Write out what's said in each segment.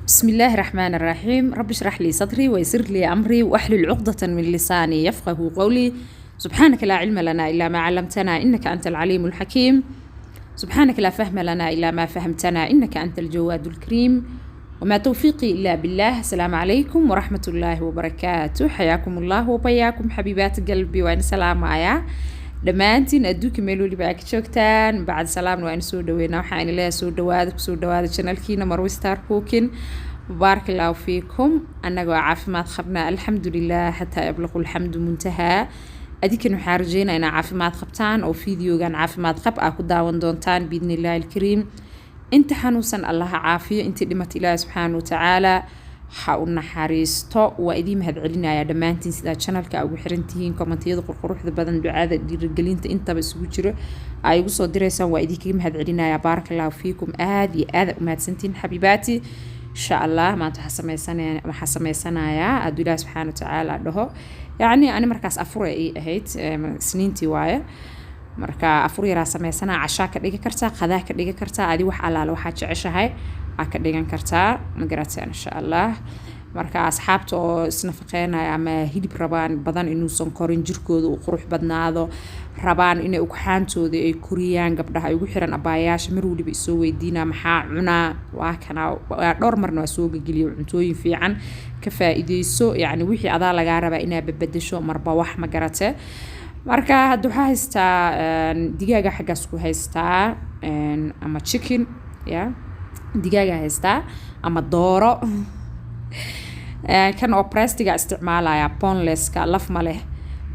بسم الله الرحمن الرحيم. رب اشرح لي صدري ويسر لي أمري واحلل عقدة من لساني يفقه قولي. سبحانك لا علم لنا إلا ما علمتنا إنك أنت العليم الحكيم. سبحانك لا فهم لنا إلا ما فهمتنا إنك أنت الجواد الكريم. وما توفيقي إلا بالله. السلام عليكم ورحمة الله وبركاته. حياكم الله وبياكم حبيبات قلبي، وإن سلام آيا dhammaantiin adduunka meel weliba aa ka joogtaan. Bacd salaamna waa in soo dhaweynaa. Waxaa in leeyahay soo dhawaada, kusoo dhawaada channelkiina Marwi Star Cooking. Baarak allahu fiikum. Annagoo caafimaad qabnaa, alxamdulilah, xataa yablaqu alxamdu muntahaa. Adinkan waxaa rajeynaa inaa caafimaad qabtaan oo videogan caafimaad qab aa ku daawan doontaan biidni illahi alkariim. Inta xanuunsan Allaha caafiyo, intii dhimata Ilaahi subxaana watacaala ha u naxariisto. Waa idiin mahadcelinaya dhammaantiin sidaa channelka ugu xiran tihiin. Commentiyada qurquruxda badan, ducada, dhiirigelinta intaba isugu jiro ay igu soo direysaan, waa idinkaga mahadcelinaya. Baaraka allahu fiikum, aada iyo aada u mahadsantihiin xabiibaati. Insha Allah maanta waxaa sameysanayaa, hadduu Ilaah subxaana watacaala dhaho, yacni ani markaas afure ay ahayd, Isniintii waaye. Marka afur yaraa sameysanaa. Cashaa ka dhigi kartaa, qadaa ka dhigi kartaa, adi wax allaale waxaa jeceshahay aa ka dhigan kartaa, ma garateen? Insha Allah marka asxaabta oo isnafaqeynaya ama hilib rabaan badan inuusan korin, jirkooda uu qurux badnaado rabaan, inay ugxaantooda ay koriyaan, gabdhaha igu xiran, abaayaasha mar waliba isoo weydiinaa maxaa cunaa, waa kana. Waa dhowr marna waa soo geliyo cuntooyin fiican ka faa-iideyso. Yacni wixii adaa lagaa rabaa inaa babedesho marba wax, ma garate? Marka hadda waxaa haystaa digaaga, xaggaas ku haystaa, ama chicken ya digaaga haystaa ama dooro. Kan oo breastiga isticmaalaya, bonelesska, laf ma leh.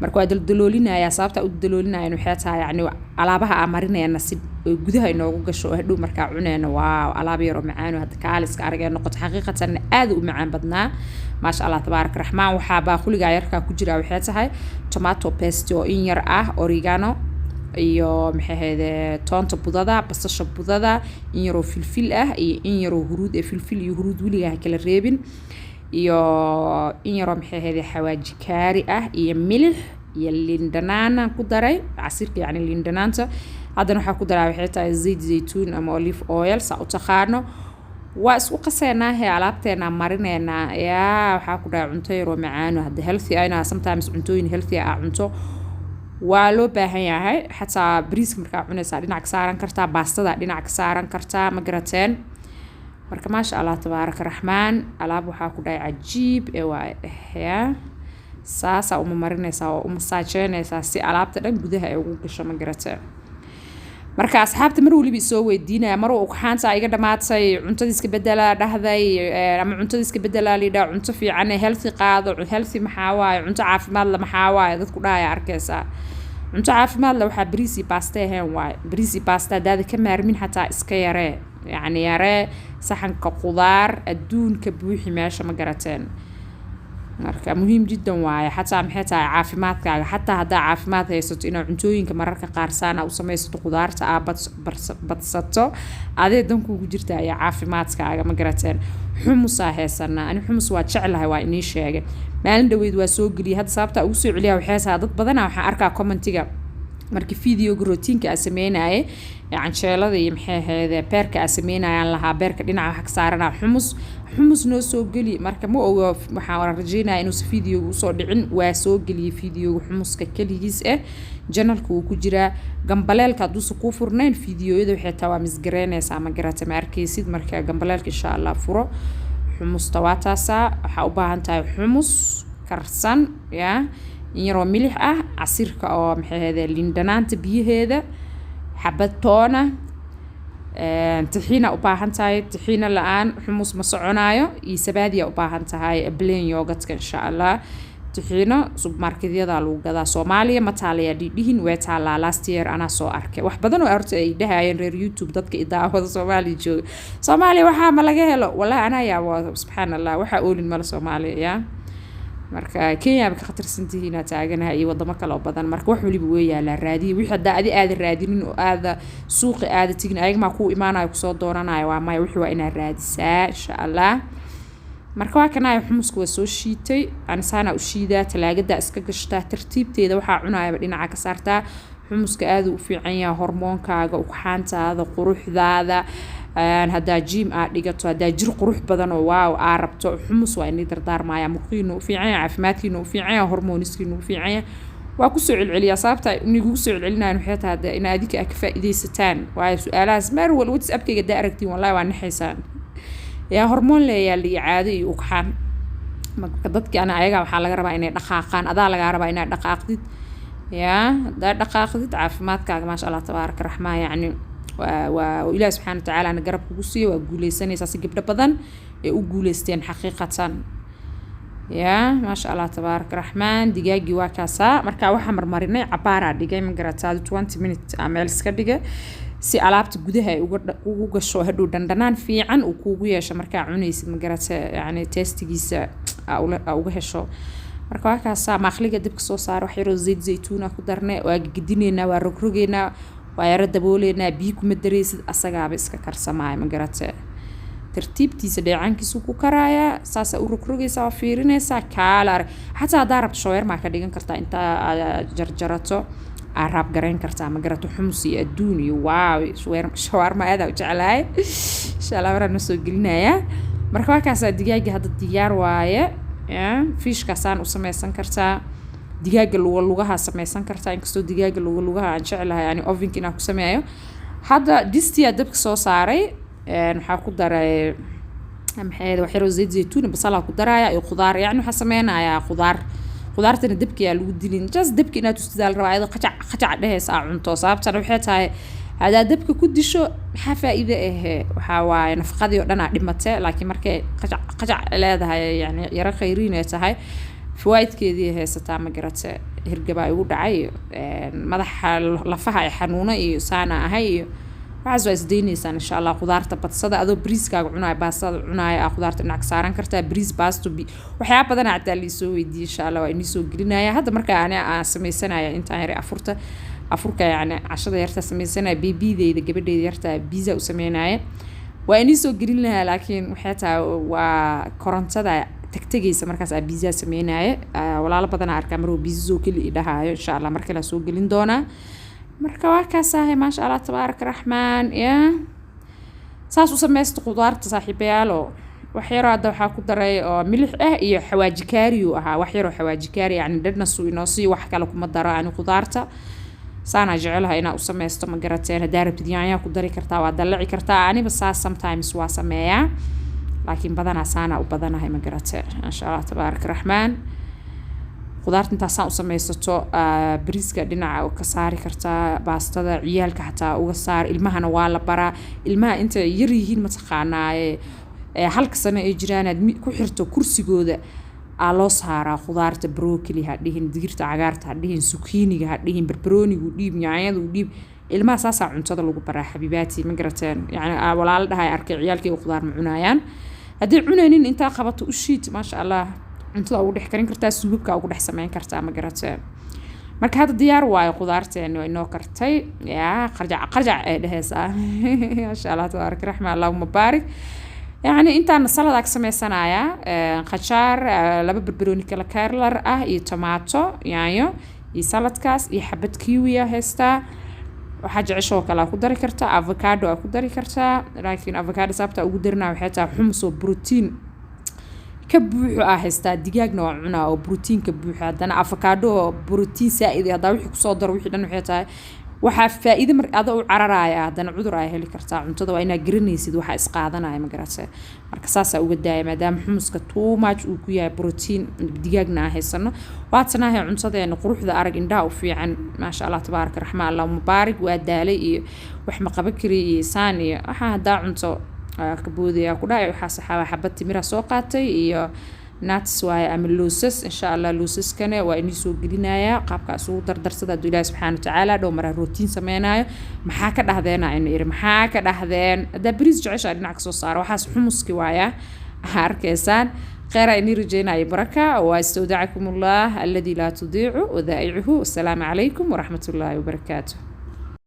Marka waa daldaloolinayaa. Sababta u daldaloolinaya waxay tahay, yacni alaabaha aa marinayna si gudaha inoogu gasho oo hadhow markaa cuneyno. Waa alaab yar oo macaan oo hadda kaaliska arag ee noqoto. Xaqiiqatan aad u macaan badnaa, maasha Allah, tabaarak raxmaan. Waxaa baaquliga yarkaa ku jira waxay tahay tomato paste oo in yar ah, oregano iyo maxay ahayde, toonta budada, basasha budada, in yaroo filfil ah iyo in yaroo huruud ee filfil iyo huruud weligaa ha kala reebin, iyo in yaroo maxay ahayde xawaaji kaari ah, iyo milix iyo liin dhanaanaan ku daray, casiirka yacni liin dhanaanta. Haddana waxaa ku daraa waxay tahay zayt zaytuun ama olive oil, saa u taqaano. Waa isku qaseynaa hee, alaabteenaa marineynaa. Yaa waxaa ku dhahay cunto yaroo macaano hadda healthy ah. Inaa sometimes cuntooyin healthy ah cunto waa loo baahan yahay. Xataa bariiska markaa cunaysaa dhinac ka saaran kartaa, baastada dhinac ka saaran kartaa, ma garateen? Marka maasha Allah, tabaaraka raxmaan, alaab waxaa ku dhahay cajiib ee waa yaa saasaa uma marinaysaa oo uma saajeynaysaa si alaabta dhan gudaha ay ugu gasho, ma garateen? Marka asxaabta mar waliba isoo weydiinaya, mar ugxaanta iga dhamaatay, cuntada iska bedelaa dhahday, ama cuntada iska bedelaa lidhaa, cunto fiican healthy qaado. Healthy maxaa waaye? Cunto caafimaad la maxaa waaye? Dadku dhahaya arkaysaa. Cunto caafimaad la waxaa bariis iyo baaste ahayn waaye. Bariis iyo baasta haddaada ka maarmin, xataa iska yaree, yacni yaree saxanka. Qudaar adduunka buuxi meesha, ma garateen? Marka muhiim jiddan waaye. Xataa maxay tahay caafimaadkaaga, xataa haddaa caafimaad haysato, inaad cuntooyinka mararka qaar saana u samaysato, qudaarta aa badsato, adee dankuugu jirta ayaa caafimaadkaaga, ma garateen? Xumusaa haysanaa. Ani xumus waa jeclahay, waa inii sheegay maalin dhaweyd, waa soo geliyay. Hadda sababta ugu soo celiya waxay tahay dad badanaa waxaan arkaa commentiga markii videoga rootiinka aa sameynaaye ee canjeelada iyo maxay ahayd beerka aa sameynayaan lahaa, beerka dhinaca waxa ka saaranaa xumus, xumus noo soo geli. Marka ma ogo, waxaan rajeynaya inuusan videoga usoo dhicin. Waa soo geliyay videoga xumuska keligiis ah, channelka wuu ku jiraa. Gambaleelka hadduusan kuu furnayn, videoyada waxay taa waa misgareynaysaa, ma garata? Ma arkaysid. Marka gambaleelka insha Allah furo. Xumusta waa taasaa. Waxaa u baahan tahay xumus karsan ya, in yaroo milix ah, casiirka oo maxay ahayd liindhanaanta biyaheeda, xabad toona, tixiina u baahan tahay. Tixiina la-aan xumus ma soconaayo. Iyo sabaadiya u baahan tahay, plain yogurtka insha Allah. Tixiino supermarketyada lagu gadaa, Soomaaliya ma taalayaa dhidhihin, way taalaa. Last year anaa soo arkay. Wax badan oo horta ay dhahayeen reer YouTube, dadka idaawada Soomaaliya jooga, Soomaaliya waxaa ma laga helo? Wallahi anaa yaabo, subxaan Allah, waxaa oolin male Soomaaliya ya. Marka Kenya ba ka khatarsan tihiin taaganaha iyo wadamo kale oo badan. Marka wax waliba way yaalaa, raadiya. Wixii haddaa adi aada raadinin oo aada suuqi aada tegin, ayagmaa kuu imaanayo kusoo doonanayo? Waa maya. Wixii waa inaad raadisaa insha Allah. Marka waa kanaayo, xumuska waa soo shiitay. Anisaana u shiidaa, talaagadaa iska gashtaa tartiibteeda, waxaa cunayaba dhinaca ka saartaa. Xumuska aada u fiican yahay hormoonkaaga, ugxaantaada, quruxdaada. Haddaa gym aa dhigato, haddaa jir qurux badan oo wow aa rabto, xumus waa inii dardaarmaya. Murqihiinu u fiican yahay, caafimaadkiinu u fiican yahay, hormooniskiinu u fiican yahay. Waa kusoo celceliyaa. Sababta nigugu soo celcelinayan waxay tahay hadee in adinka aa ka faa'iidaysataan, waayo su-aalahaas mar wal WhatsAppkayga haddaa aragtiin, wallahi waa naxaysaan. Yaa hormoon leeyaa liyo caado iyo ugxaan. Marka dadki ana ayaga waxaa laga rabaa inay dhaqaaqaan, adaa lagaa rabaa inaad dhaqaaqdid. Yaa haddaa dhaqaaqdid, caafimaadkaaga, maasha Allah tabaaraka raxmaan, yacni waa Ilaah subxaana watacaala garab kugu siiyo, waa guuleysanaysaa, si gabdho badan ay u guuleysteen xaqiiqatan. Yaa maasha Allah tabaaraka raxmaan, digaagii waa kaasaa. Marka waxaa marmarinay, cabaaraa dhigay, ma garataa, 20 minutes aa meel iska dhigay si alaabta gudaha ay ugu gasho, hadhow dhandhanaan fiican uu kuugu yeesho markaa cunaysid, ma garata, yacni taste-igiisa aa uga hesho. Marka waa kaasaa, maaqliga dabka soo saara, wax yaroo zayd zaytuuna ku darne, waa gegedineynaa, waa rogrogeynaa, waa yaro dabooleynaa. Biyo kuma dareysid, asagaaba iska karsamaayo, ma garate. Tartiibtiisa dheecaankiisu ku karaayaa, saasaa u rogrogaysaa, waa fiirinaysaa, kaala arag. Xataa haddaa rabto shaweermaa ka dhigan kartaa, intaa aad jarjarato aa wrap garayn kartaa, ma garato, xumus iyo adduun iyo wow. Shawaarma aadaa u jeclahay, insha Allah maraan noo soo gelinayaa. Marka waa kaasaa, digaagii hadda diyaar waaye. Fish-kaasaan u sameysan kartaa, digaaga luga lugaha sameysan kartaa, inkastoo digaaga luga lugaha aan jeclahay yani ovenka inaan ku sameeyo. Hadda distiyaa dabka soo saaray, waxaa ku daray, maxay, wax yaroo zayd zaytuun, basalaa ku daraaya iyo khudaar. Yani waxaa sameynayaa khudaar, khudaartana dabka yaa lagu dilin, just dabka inaad tustidaa la rabaa, ayadoo qajac qajac dhehaysa aa cunto. Sababtana waxay tahay, haddaad dabka ku disho, maxaa faa'iide ahe? Waxaa waaye nafaqadii oo dhan aa dhimate. Laakiin markay qajac qajac leedahay, yani yaro khayriin ay tahay, fawaa'idkeedii haysataa, ma garate. Hirgabaa igu dhacay iyo madaxa, lafaha ay xanuuna iyo saana ahay iyo waxaas, waa isdaynaysaan insha Allah. Khudaarta badsada, adoo bariiskaaga cunaaya, baastada cunaaya, aa khudaarta dhinac ka saaran kartaa. Bariis, baasto, waxyaaba badan xataa liisoo weydiiyey, insha Allah waa inii soo gelinaya. Hadda marka ani aan sameysanaya intaan yara afurta, afurka yacni cashada yarta sameysanaya, baby-deyda, gabadheyda yarta pizza u sameynaya, waa inii soo gelin lahaa, laakiin waxay tahay waa korontada tagtegaysa markaas aa pizza sameynaya. Walaalo badanaa arkaa maruu pizza soo geli i dhahaayo, insha Allah mar kale soo gelin doonaa. Marka waa kaas ahay, maasha Allah tabaaraka raxmaan. Ya saas u sameysta khudaarta, saaxiibayaalo. Wax yaroo hadda waxaa ku daray oo milix ah iyo xawaaji kaariyu ahaa, wax yaroo xawaaji kaari, yacni dhadhnasu inoo sii, wax kale kuma daro. Ani khudaarta saanaa jecelahay inaa u sameysto, ma garateen. Haddaa rabtid yaanyaa ku dari kartaa, waa dallaci kartaa. Aniba saas sometimes waa sameeyaa, laakiin badanaa saanaa u badanahay, ma garate. Maasha Allah tabaaraka raxmaan, khudaarta intaasaan u sameysato, bariiska dhinaca ka saari kartaa, baastada ciyaalka xataa uga saar. Ilmahana waa la baraa, ilmaha inta yar yihiin, mataqaanaaye, halka sano ay jiraan aad ku xirto kursigooda aa loo saaraa khudaarta. Broccoli ha dhihin, digirta cagaarta ha dhihin, zucchini-ga ha dhihin, barbaroonigu dhiib, yaanyadu dhiib. Ilmaha saasaa cuntada lagu baraa, xabiibaati, ma garateen. Yani walaalo dhahay arkay ciyaalkayga khudaar ma cunaayaan. Haddii cunaynin, intaa qabato u shiid, maasha Allah, cuntada ugu dhex karin kartaa, suubabka ugu dhex sameyn kartaa, ma garateen. Marka hadda diyaar waayo khudaarteeni, waa inoo kartay. Yaa qarjac qarjac ee dhehaysaa, maasha Allah tabaaraka raxmaan, allahuma baarik. Yacni intaan saladaa ka sameysanayaa, khajaar, laba barbarooni kala kaarlar ah iyo tomato, yaanyo iyo saladkaas iyo xabad kiwiya haystaa. Waxaa jeceshoo kale aa ku dari kartaa, avocado aa ku dari kartaa, laakiin avocado sababta ugu darinaa waxay tahay xumus oo protein ka buuxo aa haystaa, digaagna waa cunaa oo protein ka buuxo, haddana avocado oo protein saa-id haddaa wixii kusoo daro, wixii dhan waxay tahay waxaa faa-iide mar ada u cararaaya, haddana cudur aa heli kartaa. Cuntada waa inaa garanaysid waxaa isqaadanaya, ma garatay. Marka saasaa uga daaya, maadaama xumuska too much uu ku yahay protein, digaagna aan haysano. Waatanahay cuntadeena quruxda arag, indhaha u fiican, maasha Allah tabaaraka raxmaan, allahuma baarik. Waa daalay iyo wax ma qaban kari iyo saan iyo waxaa haddaa cunto ka boodaya ku dhahay. Waxaa saxaaba xabad timira soo qaatay iyo nuts waaye ama loosas. Insha Allah loosaskana waa inii soo gelinayaa qaabka isugu dardarsada, hadduu Ilaahi subxaana watacaala dhow maraa rootiin sameynayo. Maxaa ka dhahdeena inu iri, maxaa ka dhahdeen? Haddaa bariis jeceshaa dhinac kasoo saara, waxaas xumuski waaya arkaysaan. Kheyra inii rajeynaya, baraka. Waa istawdacakum Allah alladii laa tudiicu wadaa'icuhu. Wasalaamu calaykum waraxmat ullaahi wabarakaatu.